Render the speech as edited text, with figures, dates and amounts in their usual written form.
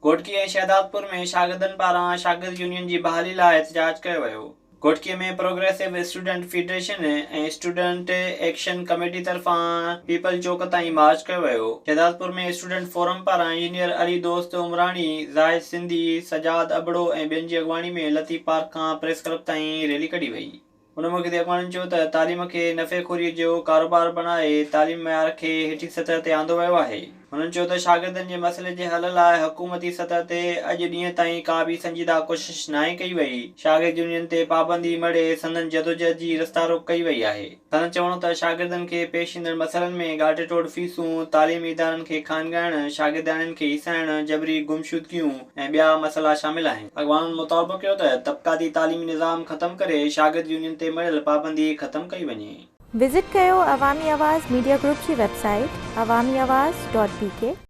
گهوٽڪي ۽ شهدادپور ۾ شاگردن پاران شاگرد يونين جي بحالي لاء احتجاج ڪيو ويو. Ghotki ۾ progressive student federation ۽ student action committee طرفان پيپل چوڪ تائين مارچ ڪيو ويو. شهدادپور ۾ اسٽوڊنٽ فورم پاران انجنيئر علي دوست عمراڻي، زاهد سنڌي، سجاد ابڙو ۽ ٻين جي اڳواڻي ۾ لطيف پارڪ کان پريس ڪلب تائين ريلي ڪڍي وئي. ان موقعي تي اڳواڻن چيو ته تعليم کي نفعي خوري جو ڪاروبار بڻائي تعليم معيار کي هيٺين سطح تي آندو ويو آهي. هنن چيو ته شاگردن جي مسئلي جي حل لاء حڪومتي سطح تي اڄ ڏينهن تائين ڪا به سنجيده ڪوشش ناهي ڪئي وئي، شاگرد يونين تي پابندي مڙهي سندن جدوجهد جي رستا روڪ ڪئي وئي آهي. سندن چوڻ هو ته شاگردن کي پيش ايندڙ مسئلن ۾ ڳاٽي ٽوڙ فيسون، تعليمي ادارن کي خانگائڻ، شاگردياڻين کي هيسائڻ، جبري گمشدگيون ۽ ٻيا مسئلا شامل آهن. اڳواڻن مطالبو ڪيو ته طبقاتي تعليمي نظام ختم ڪري شاگرد يونين تي مڙهيل پابندي ختم ڪئي وڃي. وزٽ ڪيو عوامي آواز ميڊيا گروپ جي website Awami Awaz dot B K.